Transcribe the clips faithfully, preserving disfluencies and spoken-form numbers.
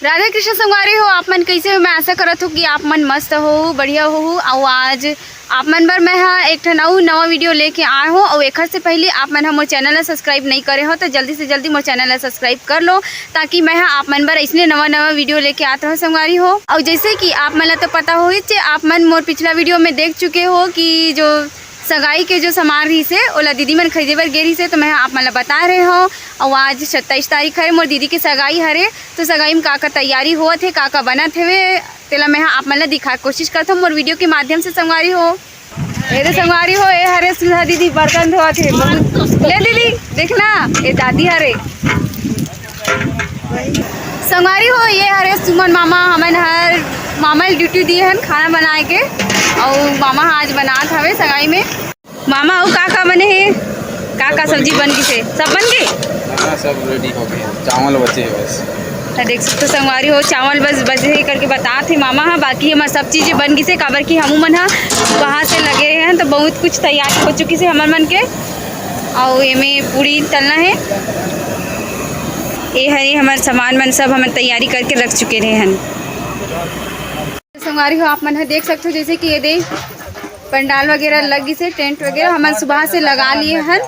राधे कृष्ण संगवारी हो, आप मन कैसे हो? मैं आशा करत हूँ कि आप मन मस्त हो, बढ़िया हो। अउ आज आप मन बर मैं ह एक ठन अउ नवा वीडियो लेके आए हो। अउ एखर से पहले आप मन ह मोर चैनल ला सब्सक्राइब नहीं करे हो, तो जल्दी से जल्दी मोर चैनल ला सब्सक्राइब कर लो, ताकि मैं ह आप मन बर ऐसने नवा नवा वीडियो लेके आत रहूँ संगवारी हो। अउ जैसे कि आप मन ला तो पता होही, जे आप मन मोर पिछला वीडियो में देख चुके हो कि जो सगाई के जो सामान रहिस हे, ओला दीदी मन खरीदे बर गे रहिस हे, तो मैं ह आप मन ला बता रहे हो। अउ आज सत्ताईस तारीख हरे, मोर दीदी के सगाई हरे, तो सगाई में का का तैयारी होवत हे, का का बनत हवे, तेला मैं ह आप मन ला दिखाए के कोशिश करत हूँ मोर वीडियो के माध्यम से संगवारी हो। ए दे संगवारी हो, ए हरे सुधा दीदी बर्तन धोवत हे। बहुत ले दीदी, देखना, ए दादी हरे। संगवारी हो, ये हरे सुमन मामा, हमन हर मामा ल ड्यूटी दिए हन खाना बनाए के, अउ मामा ह आज बनात हवे सगाई में। मामा, अउ का का बने हे? का का सब्जी बन गिसे? सब बन गे? हाँ, सब रेडी हो गए, चावल बचे हे बस। त देख सकथो संगवारी हो, चावल बस बचे हे करके बतात हे मामा ह। बाकी हमर सब चीजें बन गिसे, काबर कि हमू मन ह वहाँ से लगे हन, तो बहुत कुछ तैयारी हो चुकी से हमर मन के। अउ एमे पूड़ी तलना हे। ए हरे हमर सामान मन, सब हमन तैयारी करके रख चुके रहे हन। संगवारी हो, आप मन ह देख सकथो, जैसे कि ये दे पंडाल वगैरह लग गिसे, टेंट वगैरह हमन सुबह से लगा लिए हन।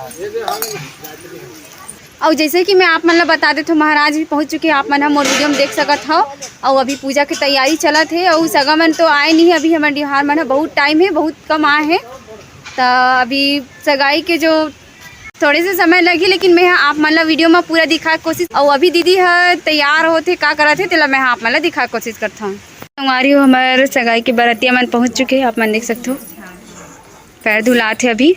अउ जैसे कि मैं आप मन ला बता देथों, महाराज भी पहुंच चुके हैं, आप मन ह मोर वीडियो में देख सकत हव। अउ अभी पूजा के तैयारी चलत हे, अउ सगा मन तो आए नहीं हे अभी, हमर डिहार मन ह बहुत टाइम हे, बहुत कम आए हे। त अभी सगाई के जो थोड़े से समय लगही, लेकिन मैं ह आप मन ला वीडियो में पूरा दिखाए के कोशिश। अउ अभी दीदी ह तैयार होत हे, का करत हे, तेला मैं ह आप मन ला दिखाए के कोशिश करत हूँ। संगवारी हो, हमर सगाई के बरतिया मन पहुंच चुके हैं, आप मन देख सकथो, पैर धुलात हे अभी।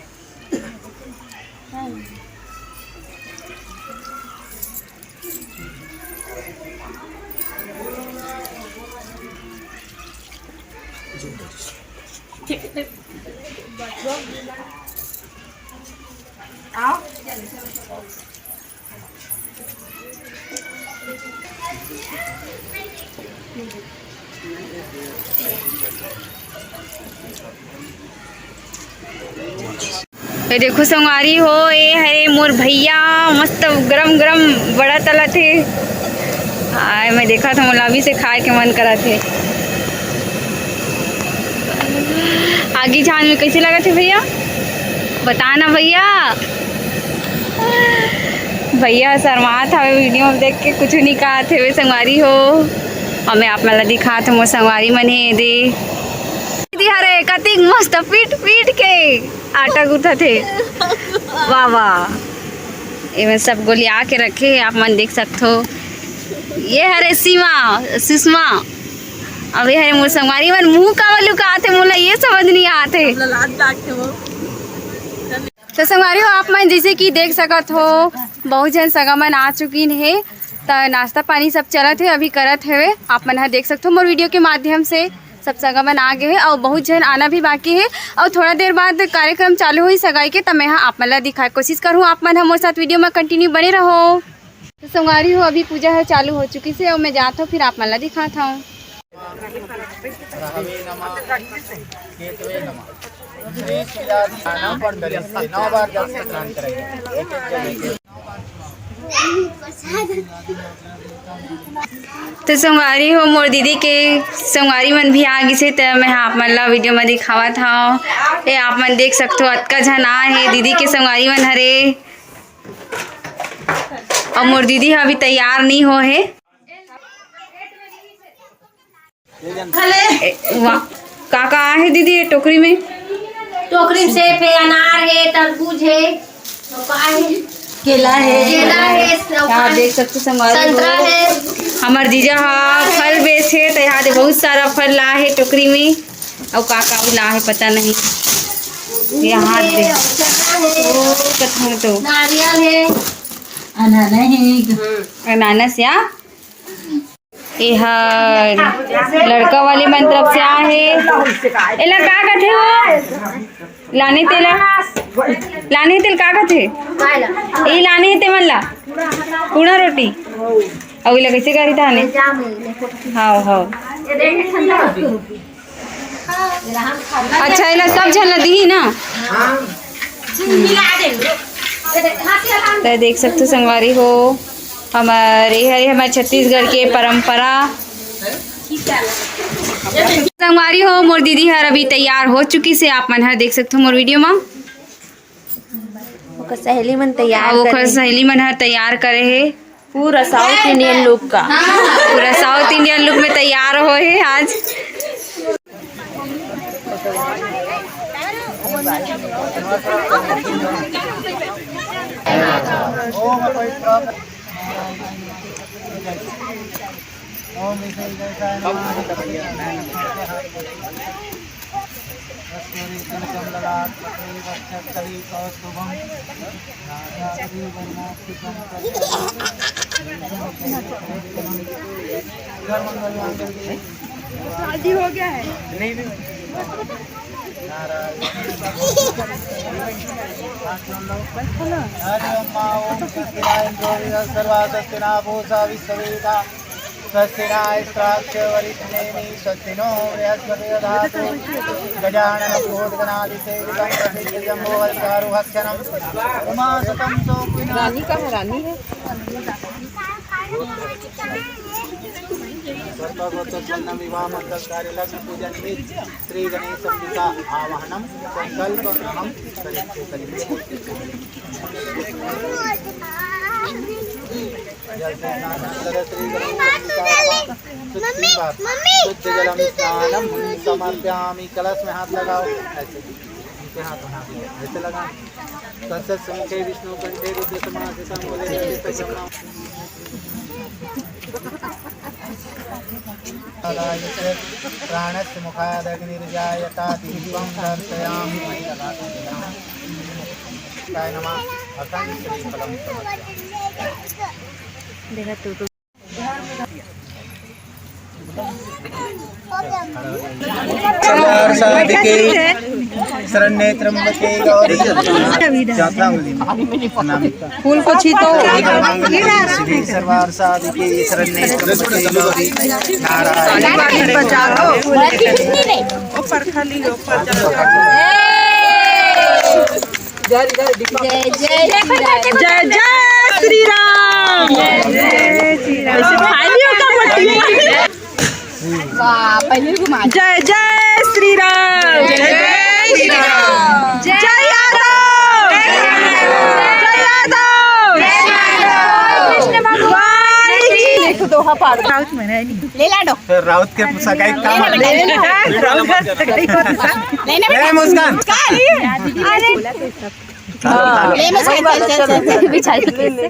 ए देखो संगवारी हो, ए हरे मोर भैया, मस्त गरम गरम बड़ा तलत हे। आय, मैं देखत हूँ, मोला अभी से खाए के मन करत हे। आगी झान में कैसे लगत हे भैया? बता ना भैया। भैया शर्मात हवे, वीडियो में देख के कुछ नहीं कहत हवे संगवारी हो। अउ मैं आप मन ला दिखात हूँ, मोर संगवारी मन हे दे। दीदी हरे कतिक मस्त पीट पीट के आटा गूंथत हे। वाह, वाह। एमे सब गोलिया के रखे हे, आप मन देख सकथो। ये हरे सीमा, सुषमा। अउ ये हरे मोर संगवारी मन, मुंह काबर लुकात हे, मोला ये समझ नहीं आत हे। तो संगवारी हो, आप मन जैसे कि देख सकत हो, बहुत झन सगा मन आ चुकिन हे, त नाश्ता पानी सब चलत हे, अभी करत हेवे। आप मन ह देख सकथो मोर वीडियो के माध्यम से, सब सगा मन आ गए हे अउ बहुत झन आना भी बाकी हे। अउ थोड़ा देर बाद कार्यक्रम चालू होही सगाई के, त मैं ह आप मन ला दिखाए के कोशिश करहूँ। आप मन ह मोर साथ वीडियो में कंटिन्यू बने रहो। तो संगवारी हो, अभी पूजा ह चालू हो चुकी से अउ मैं जात हूँ, फिर आप मन ला दिखात हूँ। तो संगवारी हो, मोर दीदी के संगवारी मन भी आ गिसे, त मैं ह आप मन ला वीडियो में दिखावत हव। ए आप मन देख सकथो, अतका झन आए हे दीदी के संगवारी मन हरे। अउ मोर दीदी ह अभी तैयार नहीं हो हे। ए, वाह, का का आहे दीदी ये टोकरी में? टोकरी में सेब हे, अनार हे, तरबूज हे, अउ का हे? केला हे। केला हे, अउ का हे? देख सकथो संगवारी हो। संतरा हे। हमर जीजा ह फल बेचथे, त यहाँ दे बहुत सारा फल ला हे टोकरी में। अउ का का अउ ला हे पता नहीं। यहाँ दे। अउ चना हे। ओ, कथों तो। नारियल हे। अनाना हे। अनानस या? एहर लड़का वाले मन तरफ से आए हे। एला का कथे हो? लाने तेला, लाने तेल का कथे? ए लाने हे तेमन ला पूड़ा रोटी। अउ एला कैसे करी थाने? हाव, हाव। अच्छा, एला सब झन ला दिही ना? त देख सकथो संगवारी हो, हमर, ये हरे हमर छत्तीसगढ़ के परंपरा। संगवारी हो, मोर दीदी हर अभी तैयार हो चुकिस हे, आप मन हर देख सकथो मोर वीडियो मा। ओकर सहेली मन तैयार अब ओकर करे हे। सहेली मन हर तैयार करे हे। पूरा South Indian look का। पूरा South Indian look में तैयार होए हे आज। ओम विष्णु देवताय नमः। कस्तूरी तिलकम ललाट पटे वक्षस्थली कौस्तुभम। राजाद्रि वर्णाक्षितम कस्तूरी। शादी हो गया है। नारायण। हरि ओम मां ओम स्वस्ति न इंद्रो वृद्धस्पतिर्वा स्वस्ति नः पूषा विश्ववेदाः स्वस्ति नः इन्द्राग्निर्वरुणेमि स्वस्ति नो बृहस्पतिर्दधातु गजाननं भूतगणादिसेवितं प्रसीद शंभो वत्सारुहक्षणं उमासुतं सोऽपि न रानी कहाँ है? रानी है। सर्वगोत्र चंदन विवाह मंगल कार्य लग्न पूजन निमित्त श्री गणेश अंबिका आवाहनम संकल्प ग्रहण करिष्ये। जल से स्नान करें, श्री गणेश अंबिका आवाहनम। शुद्ध जलम स्नानम समर्पयामि। कलश में हाथ लगाओ, ऐसे। उनके हाथ में हाथ लगाओ, ऐसे लगा। तस्य शंखे विष्णु कंठे रुद्र समासिता मूले। प्राणस्य मुखादग्निर्जायता दीपं दर्शयामि। काय नमः अखंड श्रीफलं समर्पयामि। देखा तू तो। साधके शरण्ये त्र्यंबके गौरी। फूल को छीतो। शिवे सर्वार्थ साधके शरण्ये त्र्यंबके गौरी। नारायण। बचा लो। जय जय श्री राम। जय जय श्री राम। ऐसे खाई नहीं होता बट्टी। वाह, पहले घुमा। जय जय श्री राम। जय जय श्री राम। जय यादव। जय यादव। कृष्ण भगवान की। एक तो दोहा पाड़। ले ला दो। फिर राउत के सगाई काम। ले ना बेटा। ए, मुस्कान। अरे। ले मुस्कान, चल, चल, चल। बिचारी कैसे